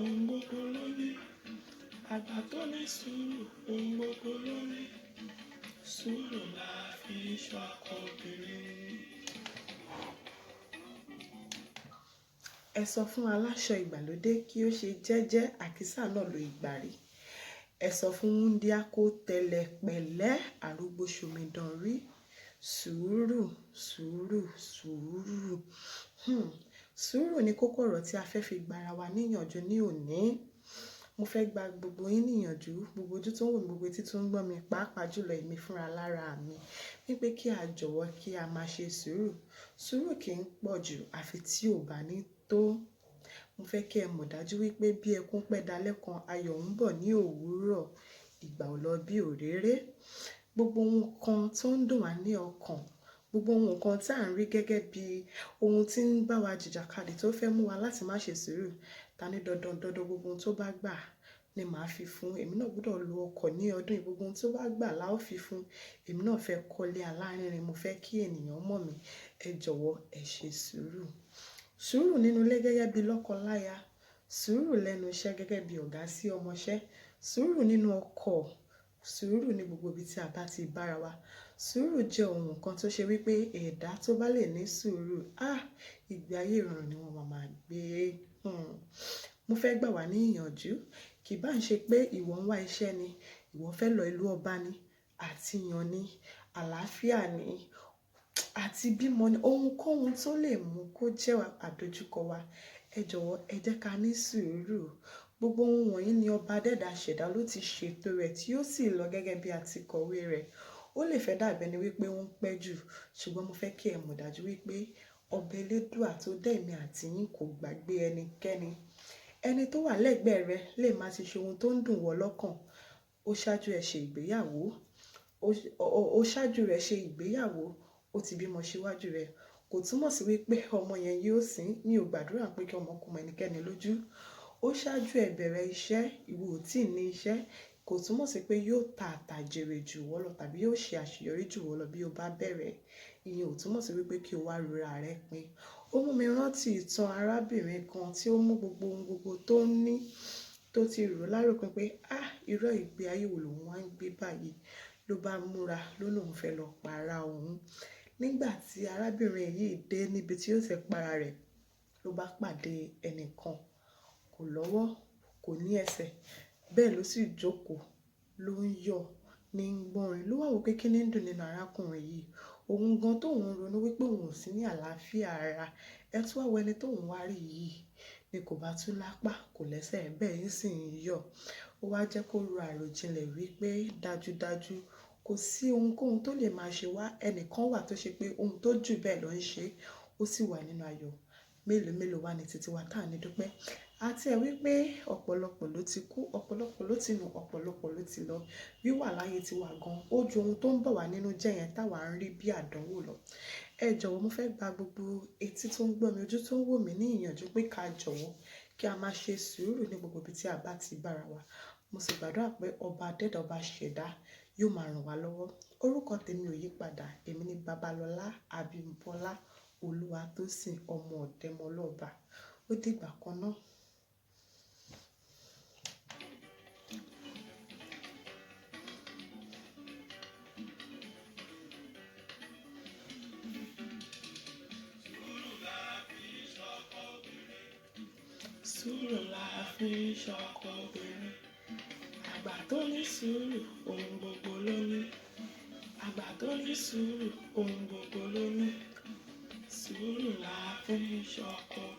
ohun gbogbo ló ní. Àgbà tó ní sùúrù, ohun gbogbo ló ní. Sùúrù la fi ń ṣọkọ obìnrin. Ẹ sọ fún aláṣọ ìgbàlódé kí ó ṣe jẹ́jẹ́, àkísà náà lo ìgbà rí. Ẹ sọ fún wúńdíá kó tẹlẹ̀ pẹ̀lẹ́, arúgbó ṣomidan rí. Sùúrù, sùúrù, sùúrù. Sùúrù ni kókó ọ̀rọ̀ tí a fẹ́ fi gba ara wa níyànjú ní òní. Mo fẹ́ gba gbogbo yín níyànjú, gbogbo ojú tó ń wò mí, gbogbo etí tó ń gbọ́ mi, pàápàá jùlọ èmi fúnra lára mi, wípé kí a jọ̀wọ́ kí a máa ṣe sùúrù. Sùúrù kì í pọ̀ jù àfi tí ò bá ní tó. Mo fẹ́ kí ẹ mọ̀ dájú wípé bí ẹkún pẹ́ dalẹ́ kan, ayọ̀ ń bọ̀ ní òwúrọ̀. Ìgbà ò lọ bí òréré. Gbogbo ohun kan tó ń dùn wá ní ọkàn, gbogbo ohun kan tí à ń rí gẹ́gẹ́ bí ohun tí ń bá wa jìjàkadì tó fẹ́ mú wa láti má ṣe sùúrù. Ta ní dandan dandan gbogbo ohun tó bá gbà ni màá fi fún. Èmi náà gbọdọ̀ lo ọkọ̀ ní ọdún yìí, gbogbo ohun tó bá gbà la ó fi fún. Èmi náà fẹ́ kọ́lé alárinrin, mo fẹ́ kí ènìyàn mọ̀ mí. Ẹ jọ̀wọ́ ẹ ṣe sùúrù. Sùúrù nínú ilé gẹ́gẹ́ bí lọ́kọ-láya. Sùúrù lẹ́nu iṣẹ́ gẹ́gẹ́ bí ọ̀gá sí ọmọṣẹ́. Sùúrù nínú ọkọ̀. Sùúrù ní gbogbo ibi tí a bá ti bára wa. Sùúrù jẹ́ ohun kan tó ṣe wípé ẹ̀dá tó bá lè ní sùúrù, ìgbé ayé ìrọ̀rùn ni wọ́n máa gbé. Mo fẹ́ gbà wá ní ìyànjú. Kì bá ń ṣe pé ìwọ ń wá iṣẹ́ ni, ìwọ fẹ́ lọ ìlú ọba ni, àti yan ni, àlàáfíà ni, àti bímọ ni, ohunkóhun tó lè mú kó jẹ́ àdojúkọ wa. Ẹ jọ̀wọ́ ẹ jẹ́ ká ní sùúrù. Gbogbo ohun wọ̀nyí ni ọba dẹ́dà ṣẹ̀dá ló ti ṣètò rẹ̀ tí ó sì lọ gẹ́gẹ́ bí a ti kọ̀wé rẹ̀. Ó lè fẹ́ dàbí ẹni wípé ó ń pẹ́ jù, ṣùgbọ́n mo fẹ́ kí ẹ mọ̀ dájú wípé ọba elédùà tó dá èmi àti yín kò gbàgbé ẹnikẹ́ni. Ẹni tó wà lẹ́gbẹ̀ẹ́ rẹ lè máa ti ṣe ohun tó ń dùn wọ́ lọ́kàn. Ó ṣáájú ẹ ṣe ìgbéyàwó, ó ṣáájú rẹ ṣe ìgbéyàwó, ó ti bímọ síwájú rẹ. Kò túmọ̀ sí wípé ọmọ yẹn yóò sín. Mi ò gbàdúrà pé kí ọmọ kú mọ ẹnikẹ́ni lójú. Ó ṣáájú ẹ bẹ̀rẹ̀ iṣẹ́, ìwọ ò tí ì ní iṣẹ́. Kò túmọ̀ sí pé yóò ta àtàjèrè jù wọ́ lọ tàbí yóò ṣe àṣeyọrí jù wọ́ lọ bí o bá bẹ̀rẹ̀. Ìyẹn ò túmọ̀ sí wípé kí o wá rora rẹ pin. Ó mú mi rántí ìtàn arábìnrin kan tí ó mú gbogbo ohun gbogbo tó ní tó ti rò láròpin pé, irọ́ ìgbé ayé wo lòun wá ń gbé báyìí, ló bá múra ló lóun fẹ́ lọ pa ara òun. Nígbà tí arábìnrin yìí dé níbi tí ó ti para rẹ̀, ló bá pàdé ẹni kan, kò lọ́wọ́, kò ní ẹsẹ̀, bẹ́ẹ̀ ló sì jókòó, ló ń yọ̀, ní ń gbọ́nrin. Ló wà wò pé kí ni ń dùn nínú arákùnrin yìí. Òun gan tó ń ronú wípé òun ò sí ní àlàáfíà ara. Ẹ tún wá wo ẹni tó ń wá rí yìí ni kò bá tú lápá, kò lẹ́sẹ̀, bẹ́ẹ̀ ń sì ń yọ̀. Ó wá jẹ́ kó ro àròjinlẹ̀ wípé dájúdájú kò sí ohunkóhun tó lè máa ṣe wá. Ẹni kan wà tó ṣe pé ohun tó jù bẹ́ẹ̀ lọ ń ṣe, ó sì wà nínú ayọ̀. Mélòó mélòó wá ní títí wa tá ní dúpẹ́. Àti ẹ wípé ọ̀pọ̀lọpọ̀ ló ti kú, ọ̀pọ̀lọpọ̀ ló ti nù, ọ̀pọ̀lọpọ̀ ló ti lọ. Wíwà láyé ti wà gan, ó ju ohun tó ń bọ̀ wá nínú jẹ́ yẹn táwa ń rí bí àdánwò lọ. Ẹ jọ̀wọ́ mo fẹ́ gba gbogbo etí tó ń gbọ́ mi, ojú tó ń wò mí ní ìyànjú pé ká jọ̀wọ́ kí a máa ṣe sùúrù ní gbogbo ibi tí a bá ti bára wa. Mo sì gbàdúrà pé ọba dẹ́dà, ọba ṣẹ̀dá yóò máa ràn wá lọ́wọ́. Orúkọ tèmi ò yí padà. Èmi ni Babalọlá Abímbọ́lá Olúwatósìn ọmọ Ọ̀dẹ́mọlọ́ba. Ó dìgbà kan náà. Sùúrù la fi ń ṣọkọ obìnrin. Àgbà tó ní sùúrù, ohun gbogbo ló ní. Àgbà tó ní sùúrù, ohun gbogbo ló ní. Sùúrù la fi ń ṣọkọ obìnrin.